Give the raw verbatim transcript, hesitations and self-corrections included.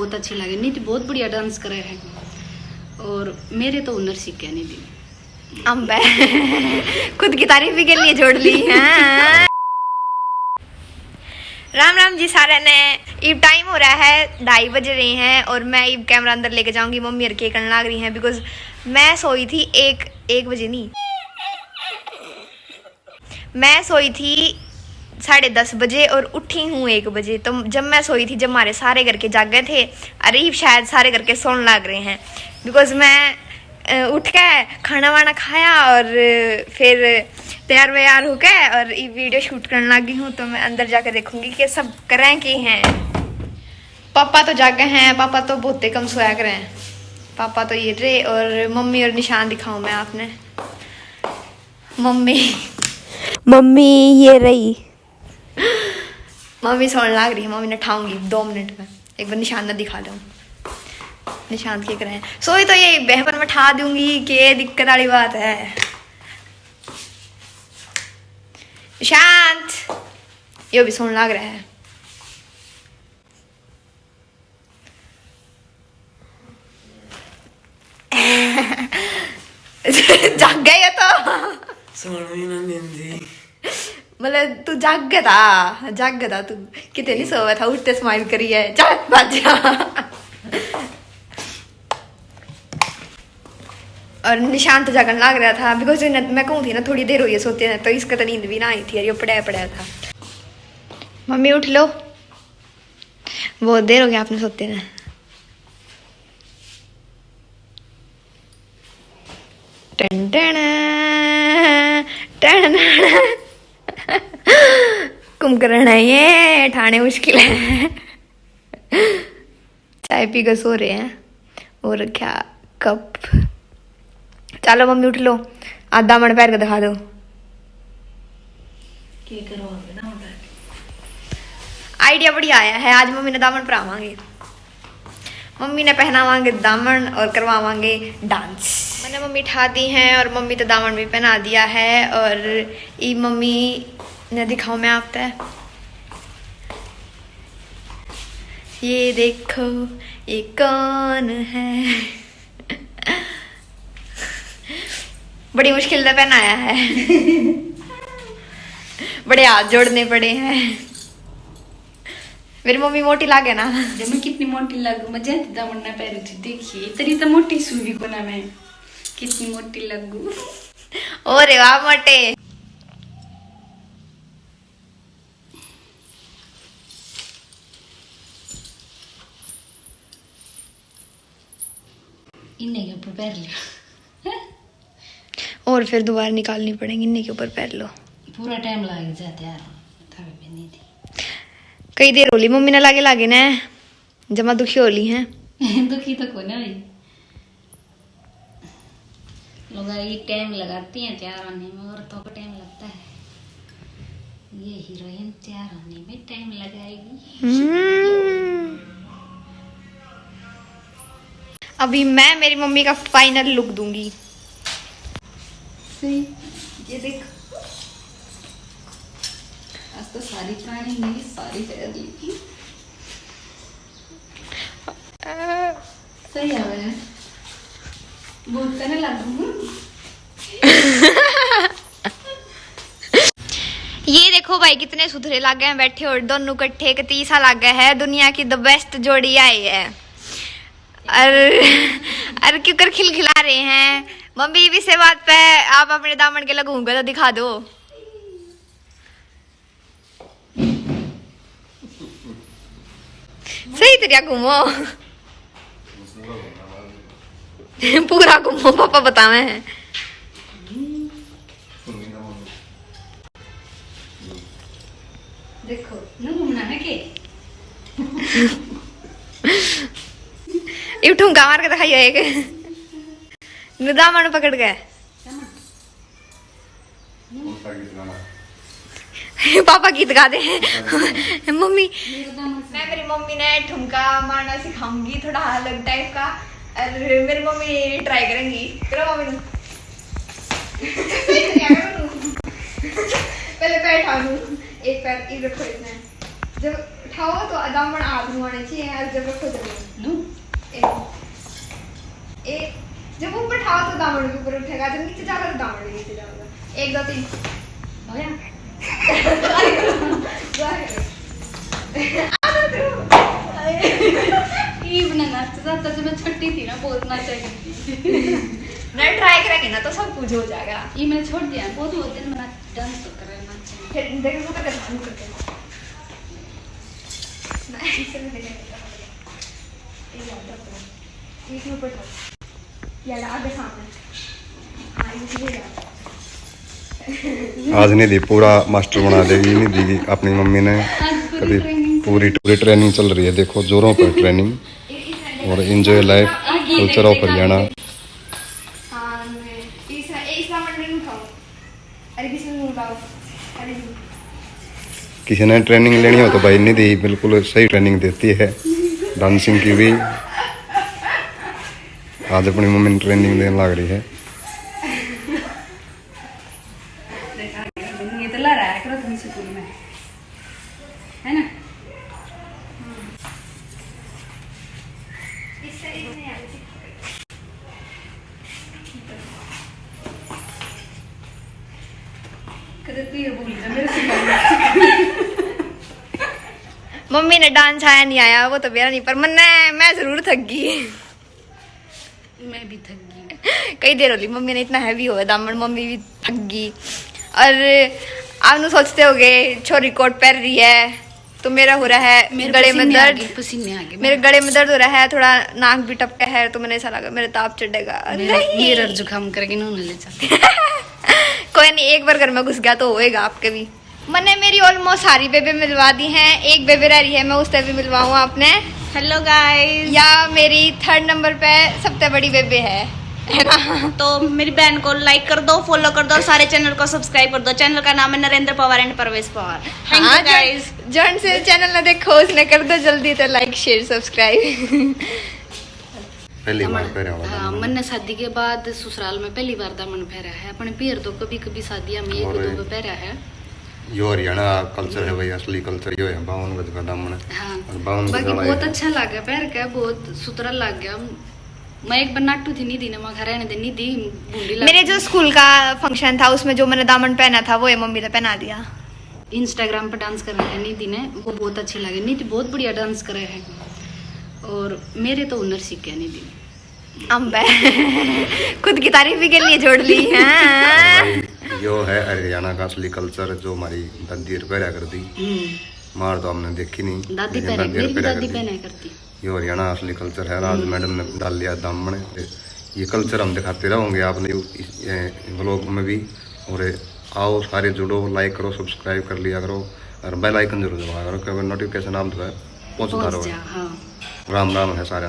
बहुत अच्छी लगे, निधि बहुत बढ़िया डांस करे है। और मेरे तो हुनर सीखे निधि। अम्बे। खुद की तारीफ भी के लिए जोड़ ली है। राम राम जी सारे ने। इब टाइम हो रहा है, ढाई बज रहे हैं और मैं इब कैमरा अंदर लेके जाऊंगी। मम्मी और के करने लाग रही हैं, बिकॉज मैं सोई थी एक, एक बजे नहीं, मैं सोई थी साढ़े दस बजे और उठी हूँ एक बजे। तो जब मैं सोई थी, जब हमारे सारे घर के जागे थे, अरे शायद सारे घर के सोने लाग रहे हैं, बिकॉज मैं अ, उठ के खाना वाना खाया और फिर तैयार वैयार होके और ये वीडियो शूट करने लगी हूँ। तो मैं अंदर जाके देखूंगी कि सब करें के हैं। पापा तो जागे हैं, पापा तो बहुते कम सोया करें। पापा तो ये रहे और मम्मी और निशान दिखाऊं मैं आपने। मम्मी, मम्मी ये रही। मम्मी सोने लाग रही है, मम्मी ने ठाऊंगी दो मिनट में। एक बार निशान ना दिखा दो, निशान के करें। सोई तो ये बहपर में ठा दूंगी, के दिक्कत वाली बात है। निशांत, यो भी सोने लाग रहा है। जाग गया ये तो। सोना ही ना नींदी। मतलब तू जाग गया था, जाग गया था तू। कितने नहीं सोवा था, उठते स्माइल करी है, चल भाग जा। और निशांत तो जागन लाग रहा था, बिकॉज मैं कहूँ थी ना, थोड़ी देर हुई है सोते हैं, तो इसका तो नींद भी ना आई थी यार, ये पड़ा पड़ा था। मम्मी उठ लो, बहुत देर हो गया आपने सोते ने। टन टन, टन टन। कुंभकर्ण है ये, ठाणे मुश्किल है। चाय पी के सो रहे हैं। और क्या कप। चलो मम्मी उठ लो, आज दामन पैर के दिखा दो। के करवाओगे दामन पैर के? आइडिया बढ़िया आया है, आज मम्मी ने दामन पहनावांगे। मम्मी ने पहनावांगे दामन और करवावांगे डांस। मैंने मम्मी ठा दी हैं और मम्मी तो दामन भी पहना दिया है। और ई मम्मी ने दिखाओ मैं आप तै, ये देखो, ये कौन है? बड़ी मुश्किल से पहनाया है। बड़े हाथ जोड़ने पड़े हैं। मेरी मम्मी मोटी लागे ना। जब मैं कितनी मोटी लागू, मैं जैत दामन ना पैर थी, देखिए, इतनी तो मोटी सूं भी कोना मैं, कितनी मोटी लागू। ओ रे वाह मोटे। इन्ने के ऊपर पहन लियो। और फिर दोबारा निकालनी पड़ेगी, इन्ने के ऊपर पहन लो। पूरा टाइम लग जा तैयार होने में, थावे भी नहीं थी। कई देर होली मम्मी ने लागे लागे ने, जमा दुखी होली हैं। दुखी तो कोने हुई। लुगाई टाइम लगाती हैं तैयार होने में, औरतों को टाइम लगता है। ये हीरोइन तैयार होने में टाइम लगाएगी। हम्म। अभी मैं मेरी मम्मी का फाइनल लुक दूंगी। सही, ये देख, आज तो सारी पुरानी नई सारी पहन ली। सही आवे है। बहुत तने लागू। ये देखो भाई, कितने सुथरे लागे हैं बैठे और दोनों कट्ठे, एक तीसा लागे है। दुनिया की द बेस्ट जोड़ी आई है। और, और क्यों कर खिलखिला रहे हैं। मम्मी, इसी बात पे आप अपने दामन के लगूंगा तो दिखा दो। सही तरिया घूमो। पूरा घूमो, पापा बतावे हैं। देखो, न घूमना है के? इब ठुमका मार के दिखाइयो एक। नु दामन पकड़ के। पापा गीत गा दे। मम्मी, मैं मेरी मम्मी ने ठुमका मारना सिखाऊंगी, थोड़ा अलग टाइप का। और मेरी मम्मी ट्राई करेंगी। करो मम्मी नु। पहले पैर उठा लूं, एक पैर इधर रखो, इसने जब उठाओ तो दामन हाथ में आने चाहिए, और जब रखो जब उठेगा, जब नीचे जाएगा तो दामन भी नीचे जाएगा। एक, दो, तीन। होया? ईब ने नाचता जाता, जब मैं छोटी थी ना, बहुत नाचा करती थी। मैं ट्राई करेंगे ना, तो सब कुछ हो जाएगा। ये मैंने छोड़ दिया, बहुत, बहुत दिन में डांस तो कर रहे, नाचे। फिर देखो, वो तो करना नहीं करते। मैं इसे भी देखेंगे। ये याद रखो। ये के ऊपर था। यार, आगे सामने। हाँ, ये भी याद। आज निधि पूरा मास्टर बना देगी निधि की अपनी मम्मी ने। आज पूरी कभी ट्रेनिंग। पूरी, पूरी ट्रेनिंग चल रही है, देखो जोरों पर ट्रेनिंग। और Enjoy Life, Culture of Haryana. हाँ, मैं इस, इस नंबर में उठाओ। अरे, किसी में उठाओ। अरे, किसी ने ट्रेनिंग लेनी हो तो भाई निधि बिल्कुल सही ट्रेनिंग देती है डांसिंग की भी। आज अपनी मम्मी ने ट्रेनिंग देने लग रही है। देखा, ये तो ला रहा है करो तुम स्कूल में, है ना? कदे तू ये भूल जा मेरे से। मम्मी ने डांस आया नहीं आया, वो तो मेरा नहीं, पर मन्ने, मैं जरूर थक गई। मैं भी थक गई। कई देर होली मम्मी ने इतना हैवी होया दामन, मम्मी भी थक गई। और आप नु सोचते होगे, छोरी कोट पहन रही है, तो मेरा हो रहा है मेरे गले में पसीने आ दर्द। गए, पसीने आ गए। मेरे गले में दर्द हो रहा है, थोड़ा नाक भी टपका है, तो मैंने ऐसा लगा मेरे ताप चढ़ेगा। मेरा, नहीं। मेरा जुकाम करके इन्होंने ले जा। कोई नहीं, एक बार घर में घुस गया तो होएगा आपके भी। मैंने मेरी ऑलमोस्ट सारी बेबे मिलवा दी हैं, एक बेबे रह रही है, मैं उससे भी मिलवाऊँ आपने। Hello guys. या मेरी थर्ड नंबर पे सबसे बड़ी बेबे है, है ना? तो मेरी बहन को लाइक कर दो, फॉलो कर दो और सारे चैनल को सब्सक्राइब कर दो। चैनल का नाम है नरेंद्र पवार एंड परवेश पवार। थैंक हाँ, यू जो, गाइस। जौन से चैनल ना देखो उसने कर दो जल्दी तो लाइक, शेयर, सब्सक्राइब। पहली बार दामन, पहरा हुआ हाँ, दामन। मन्ने शादी के बाद ससुराल में पहली बार दामन पहरा है। अपने पीहर तो कभी कभी शादियां में एक और दो बार पहरा है। यो हरियाणा कल्चर है भाई, असली कल्चर यो है, बावन गज का दामन। हाँ। और बावन गज बाकी वाला बहुत है। अच्छा लग गया पहर के, बहुत सुथरा लग गया। मैं एक बार नाटू थी निधि ने, मैं घर रहने दे निधि, भूंडी लग मेरे गई। जो स्कूल का फंक्शन था उसमें जो मैंने दामन पहना था वो ये मम्मी ने पहना दिया। इंस्टाग्राम पर डांस कर रहे हैं निधि ने, वो बहुत अच्छे लगे। निधि बहुत बढ़िया डांस करे है और मेरे तो हुनर सीखे निधि ने। अम्बे। खुद की तारीफ भी के लिए जोड़ ली। हाँ। भाई, यो है हरियाणा का असली कल्चर जो हमारी दादी और पहरा कर दी। हम्म। मार तो हमने देखी नहीं, दादी लेकिन पहरा, दादी और मेरी भी पहरा दादी कर दी। पहना करती। यो हरियाणा असली कल्चर है। राज हम्म। मैडम ने डाल लिया दामन। ये कल्चर हम दिखाते रहोगे आपने इस, ए, व्लॉग में भी। और आओ सारे जुड़ो, लाइक करो, सब्सक्राइब कर लिया करो और बेल आइकन जरूर दबाया करो क्योंकि नोटिफिकेशन आप जो है पहुंचता पहुंच रहो। जा, हाँ। राम राम है सारे।